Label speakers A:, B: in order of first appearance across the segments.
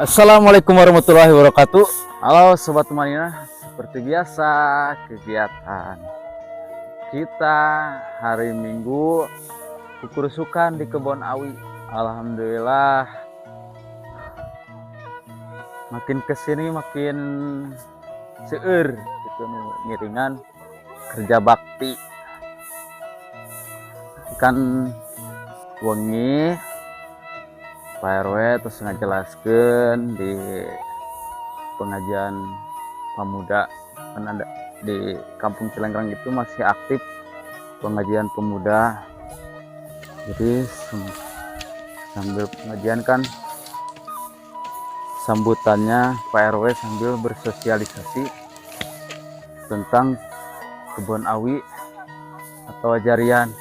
A: Assalamualaikum warahmatullahi wabarakatuh. Halo Sobat Tumaninah, seperti biasa kegiatan kita hari Minggu kukurusukan di Kebon Awi. Alhamdulillah makin kesini makin seueur gitu nu ngiringan kerja bakti kan wengi. Pak RW terus ngajelaskeun di pengajian pemuda kan ada di Kampung Cilengkrang itu masih aktif pengajian pemuda. Jadi sambil pengajian kan sambutannya Pak RW sambil bersosialisasi tentang Kebon Awi atau Jarian.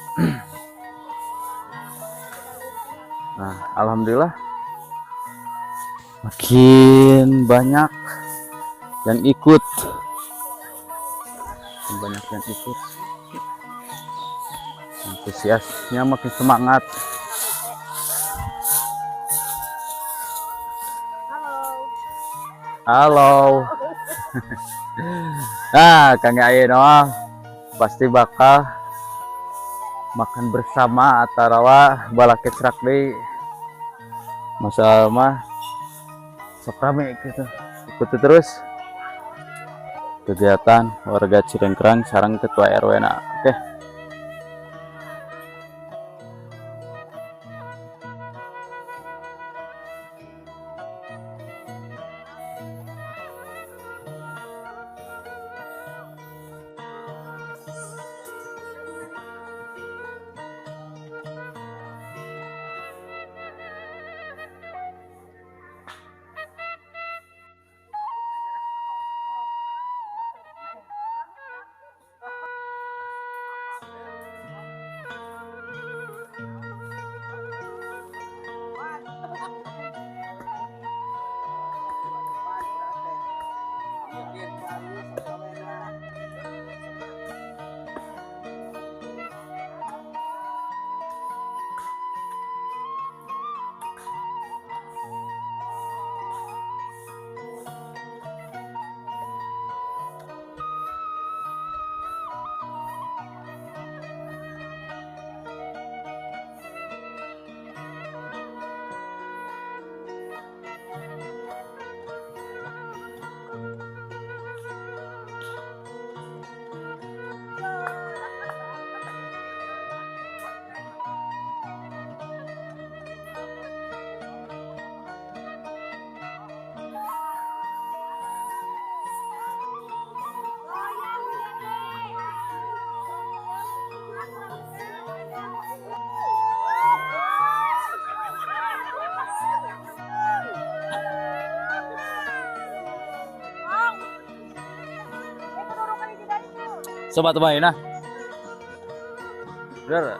A: Nah, alhamdulillah makin banyak yang ikut. Makin banyak yang ikut. Antusiasnya makin semangat.
B: Halo.
A: Halo. Nah, Kang Ayeuna pasti bakal makan bersama atarawa balakecrak deui. Masalah mah sok rame gitu. Ikuti terus kegiatan warga Cilengkrang sareng ketua RW na. Oke. Sobat Tumaninah. Bener.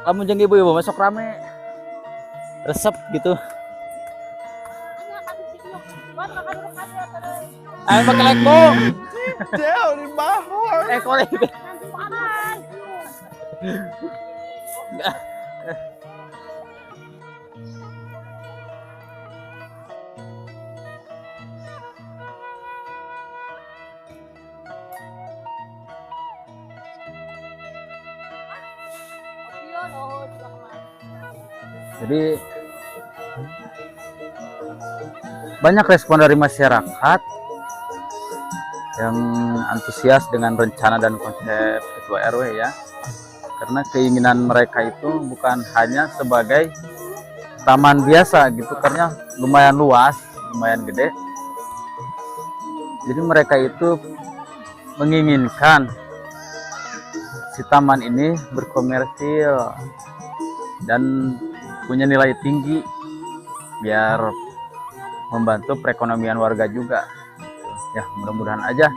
A: Lamun jeung ibu-ibu mah sok rame. Resep gitu. Ayo make lekbo.
C: Down in my heart.
A: Eh, korek. Jadi banyak respon dari masyarakat yang antusias dengan rencana dan konsep ketua RW ya. Karena keinginan mereka itu bukan hanya sebagai taman biasa gitu, karena lumayan luas, lumayan gede. Jadi mereka itu menginginkan si taman ini berkomersil dan punya nilai tinggi biar membantu perekonomian warga juga. Ya, mudah-mudahan aja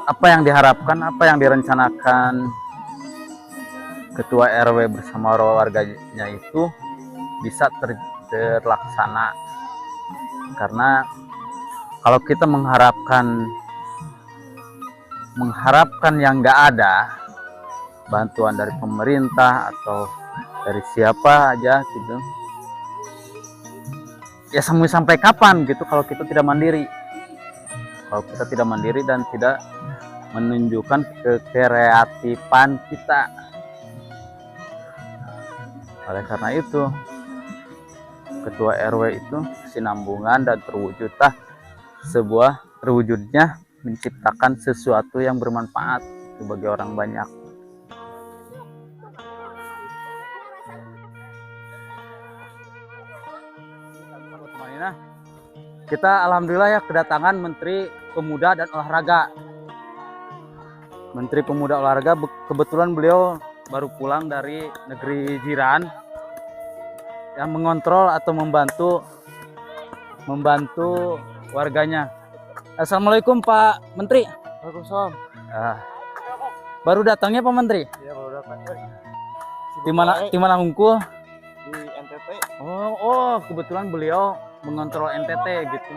A: apa yang diharapkan, apa yang direncanakan ketua RW bersama warganya itu bisa terlaksana. Karena kalau kita mengharapkan yang nggak ada, bantuan dari pemerintah atau dari siapa aja gitu, Ya, sampai sampai kapan gitu kalau kita tidak mandiri? Kalau kita tidak mandiri dan tidak menunjukkan kekreatifan kita. Oleh karena itu, ketua RW itu kesinambungan dan terwujudlah sebuah terwujudnya menciptakan sesuatu yang bermanfaat bagi orang banyak. Nah, kita alhamdulillah ya kedatangan Menteri Pemuda dan Olahraga. Menteri Pemuda Olahraga, kebetulan beliau baru pulang dari negeri jiran yang mengontrol atau membantu membantu warganya. Assalamualaikum, Pak Menteri.
C: Waalaikumsalam.
A: Ah, baru datangnya, Pak Menteri?
C: Iya, baru datang.
A: Di mana, di mana hungkul?
C: Di NTT.
A: Oh, kebetulan beliau mengontrol NTT gitu.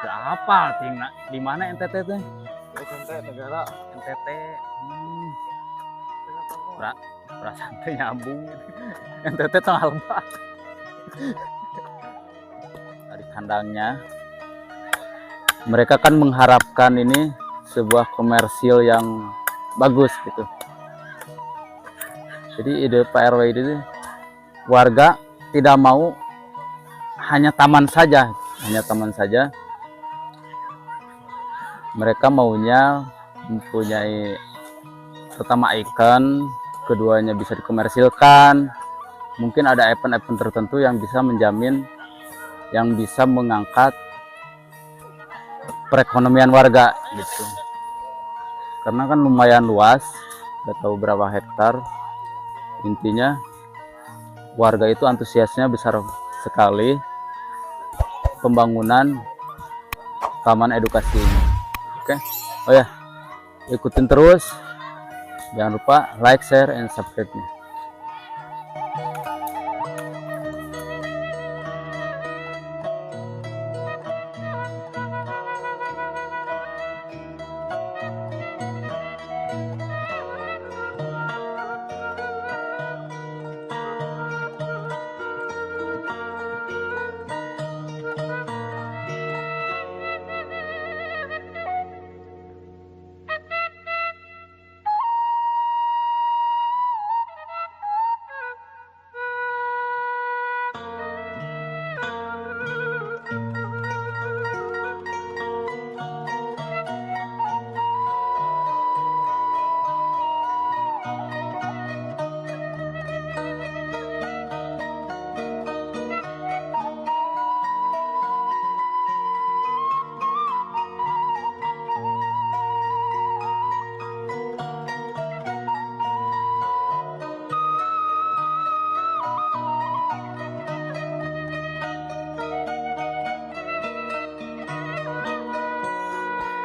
A: Gak apa, ting, di mana NTT tuh?
C: NTT negara.
A: NTT. Perasaan teh nyambung gitu. NTT tengah lembah. Dari kandangnya. Mereka kan mengharapkan ini sebuah komersil yang bagus gitu. Jadi ide Pak RW ini, warga tidak mau hanya taman saja, hanya taman saja. Mereka maunya mempunyai pertama ikon, keduanya bisa dikomersilkan. Mungkin ada event-event tertentu yang bisa menjamin, yang bisa mengangkat perekonomian warga gitu. Karena kan lumayan luas, nggak tahu berapa hektar. Intinya warga itu antusiasnya besar sekali pembangunan taman edukasi ini. Oke, oh ya, ikutin terus. Jangan lupa like, share, and subscribe-nya.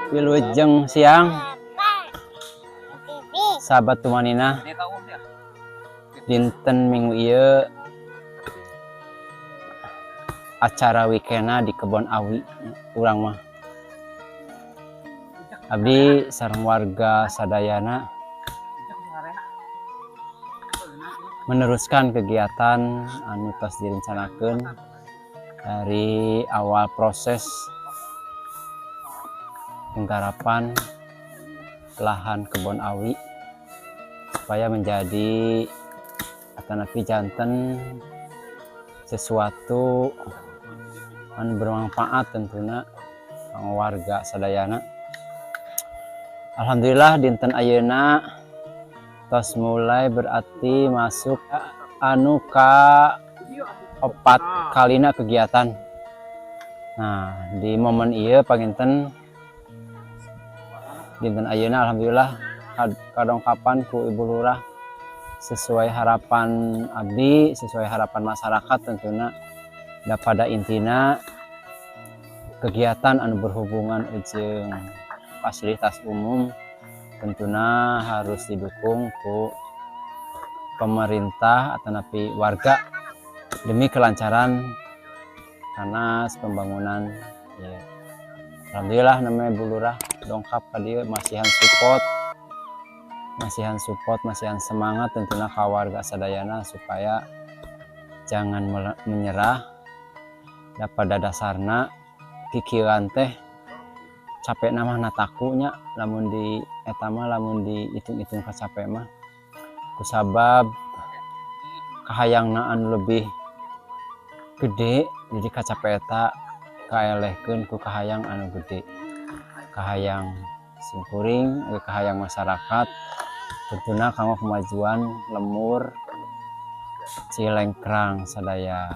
B: Wilujeng siang, sahabat Tumanina. Dinten Minggu ieu acara weekendna di Kebon Awi. Urang mah, abdi sareng warga sadayana meneruskan kegiatan anu tos direncanakeun dari awal proses penggarapan lahan Kebon Awi supaya menjadi atanapi janten sesuatu anu bermanfaat tentunya kanggo warga sadayana. Alhamdulillah, dinten ayeuna tos mulai, berarti masuk anu ka opat kalina kegiatan. Nah, di momen ieu panginten dinten ayeuna alhamdulillah kadongkapan ku Ibu Lurah sesuai harapan abdi, sesuai harapan masyarakat tentunya. Da pada intina kegiatan anu berhubungan jeung fasilitas umum tentunya harus didukung ku pemerintah atanapi warga demi kelancaran karena pembangunan ya. Alhamdulillah, namanya Bu Lurah dongkap ka dieu, masihan support, masihan support, masihan semangat tentunya ka warga sadayana supaya jangan menyerah. Da pada dasarna kikieuan teh capekna mah nataku nya, lamun di eta mah, lamun dihitung-hitung kacapek mah, kusabab kahayangna anu lebih gede. Jadi kacapek eta kaelehkeun ku kahayang anu gede, kahayang simkuring, kahayang masyarakat, tentunya kanggo kemajuan lembur Cilengkrang sadaya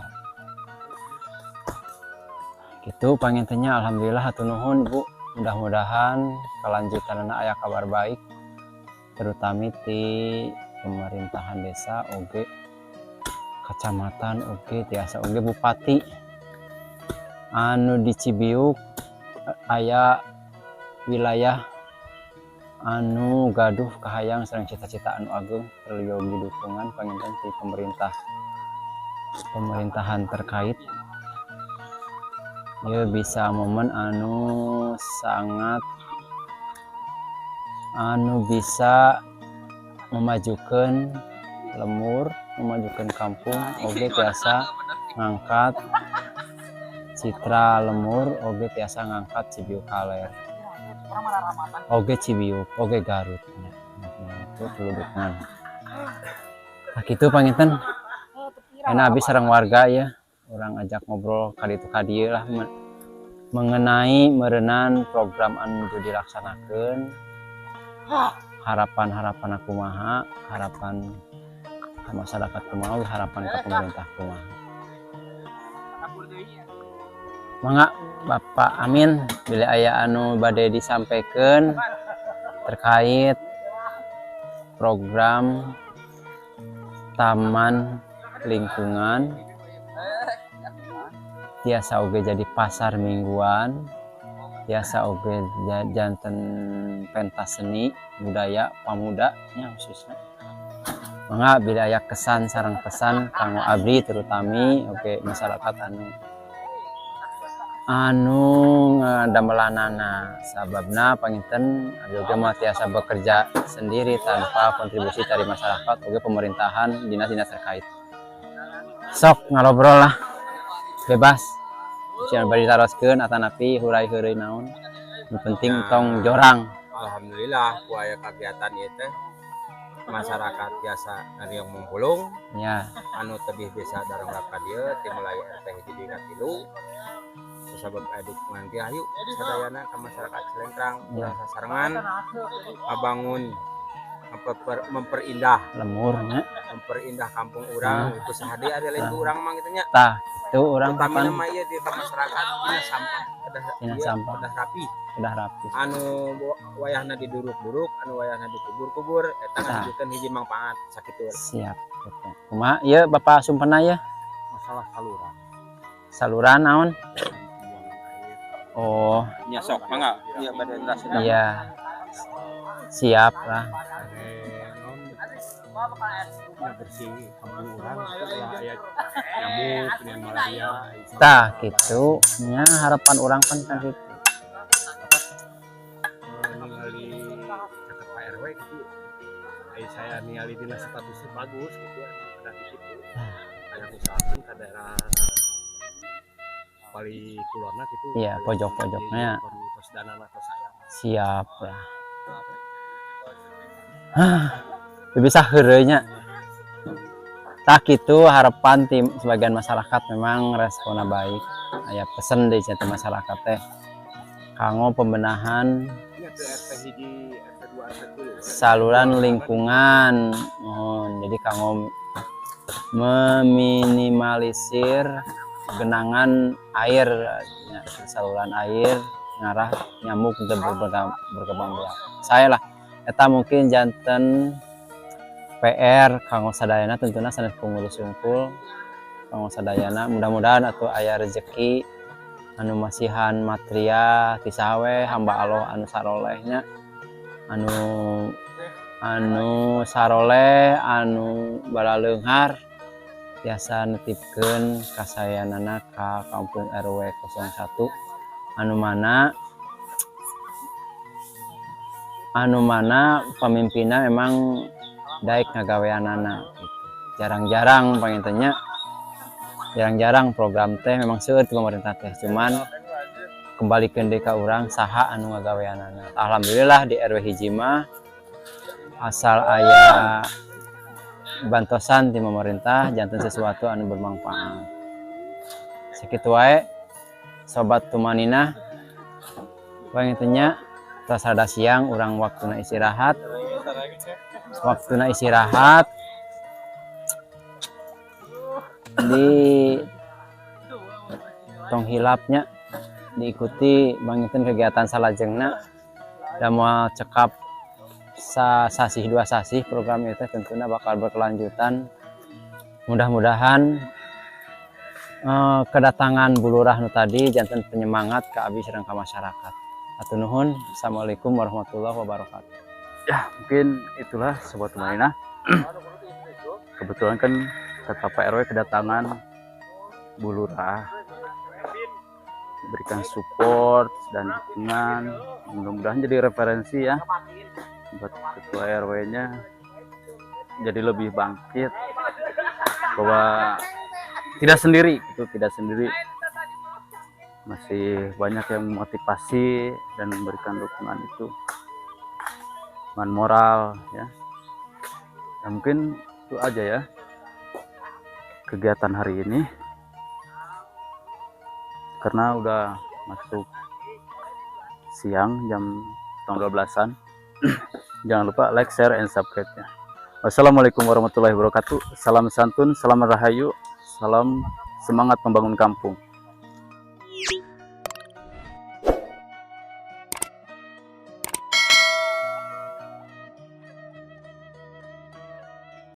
B: gitu panginten nya. Alhamdulillah, hatur nuhun, Bu. Mudah-mudahan kelanjutanana aya kabar baik, terutama di pemerintahan desa oge kecamatan oge tiasa oge bupati anu di Cibiuk aya wilayah anu gaduh kahayang sareng cita-cita anu agung, perlu dukungan panginten di pemerintah, pemerintahan terkait ya. Bisa momen anu sangat anu bisa memajukan lembur, memajukan kampung, oge tiasa ngangkat citra lembur, oge tiasa ngangkat Cibiuk Kaler, oge Cibiuk, oge Garut. Nah, itu perlu dukungan. Nah, gitu panginten. Enak habis sareng warga ya, urang ajak ngobrol kali itu kadieu lah mengenai merenan program anu dilaksanakan, harapan-harapan kumaha, harapan ke masyarakat kumaha, harapan ke pemerintah kumaha. Mangga, Bapak Amin, bila aya anu bade disampaikan terkait program taman lingkungan tiasa oge jadi pasar mingguan, tiasa oge janten pentas seni budaya pamuda nya khususnya. Mangga, bila aya kesan sareng pesan kanggo abdi terutami oge masyarakat anu anu ngadamelanana, sababna panginten abdi oge mah tiasa bekerja sendiri tanpa kontribusi dari masyarakat oge pemerintahan, dinas-dinas terkait. Sok ngalobrol lah, bebas. Siapa bari taroskeun atanapi hurai heureuy naon nu penting tong jorang.
D: Alhamdulillah, ku aya kegiatan ieu teh masyarakat biasa dari yang mempulung anu tebih bisa dareng ka dieu ti mulai RT 1 ka 3, sabab aya dukungan ti ayu sadayana ka masyarakat Cilengkrang urang sasarengan ngabangun, memperindah
B: lemburnya,
D: memperindah kampung urang. Itu saha deui ada lain ku urang mah gitu nya.
B: Tah, itu urang
D: utamina
B: kapan
D: mah ieu di ka masyarakat dina sampah kedah
B: Tina
D: ieu,
B: sampah.
D: Kedah rapi.
B: Udah rapi.
D: Anu wayahna diduruk-duruk, anu wayahna dikubur-kubur, eta
B: Tah.
D: Nunjukkeun hiji mangfaat sakitu.
B: Siap gitu. Kumaha ieu, Bapak Sumpena ya?
C: Masalah saluran.
B: Saluran naon?
C: Pembuangan air.
B: Oh.
D: Nya sok mangga ieu bade neraskeun.
B: Iya, siap lah.
C: Non ya bersih kampung urang itu ulah aya nyamuk dengan malaria.
B: Tah, gitu nya, harapan urang kan kan gitu.
C: Ningali caket Pak RW gitu. Ai saya ningali dina statusnya bagus gitu, ada di situ. Kayak misalkan ke daerah paling kulona gitu.
B: Iya, pojok-pojoknya.
C: Tos danana tos saya.
B: Siap lah. Hah, bisa heureuy nya. Tah, gitu harapan tim sebagian masyarakat memang responnya baik. Aya pesen deui cenah masyarakat teh kanggo pembenahan
C: Iya, ke RT 1, RT 2, RT 3.
B: Saluran lingkungan. Mohon, jadi kanggo meminimalisir genangan air ya, saluran air ngarah nyamuk untuk berkembang biak. Saya lah eta mungkin janten PR kanggo sadayana, tentunya sanes pengurus sungkul, kanggo sadayana. Mudah-mudahan atau aya rezeki anu masihan material ti saha we hamba Allah anu sarolehnya, anu anu saroleh, anu balaleunghar tiasa nitipkeun kasayanana ka kampung RW 01 anu mana pemimpinna memang daek ngagaweanana gitu. Jarang-jarang panginten nya. Jarang-jarang program teh memang seueur ti pemerintah teh, cuman kembalikan deui ka urang saha anu ngagaweanana. Alhamdulillah di RW 1 mah asal aya bantosan di pemerintah janten sesuatu anu bermanfaat. Sakitu wae, Sobat Tumaninah. Panginten nya tos rada siang, urang waktuna istirahat, waktuna istirahat di tong hilap nya diikuti banginten kegiatan salajengna dan mau cekap sasih dua sasih program itu tentunya bakal berkelanjutan. Mudah-mudahan kedatangan Bu Lurah nu tadi janten penyemangat ke abi sareng ka masyarakat. Hatur nuhun. Assalamualaikum warahmatullahi wabarakatuh.
A: Ya, mungkin itulah, Sobat Tumaninah. Kebetulan kan kata Pak RW kedatangan Bu Lurah, berikan support dan dukungan, mudah-mudahan jadi referensi ya buat ketua RW-nya, jadi lebih bangkit bahwa tidak sendiri itu, tidak sendiri, masih banyak yang memotivasi dan memberikan dukungan itu, dukungan moral ya. Ya, mungkin itu aja ya kegiatan hari ini karena udah masuk siang, jam setengah 12-an. Jangan lupa like, share, and subscribe ya. Wassalamualaikum warahmatullahi wabarakatuh. Salam santun, salam rahayu, salam semangat membangun kampung.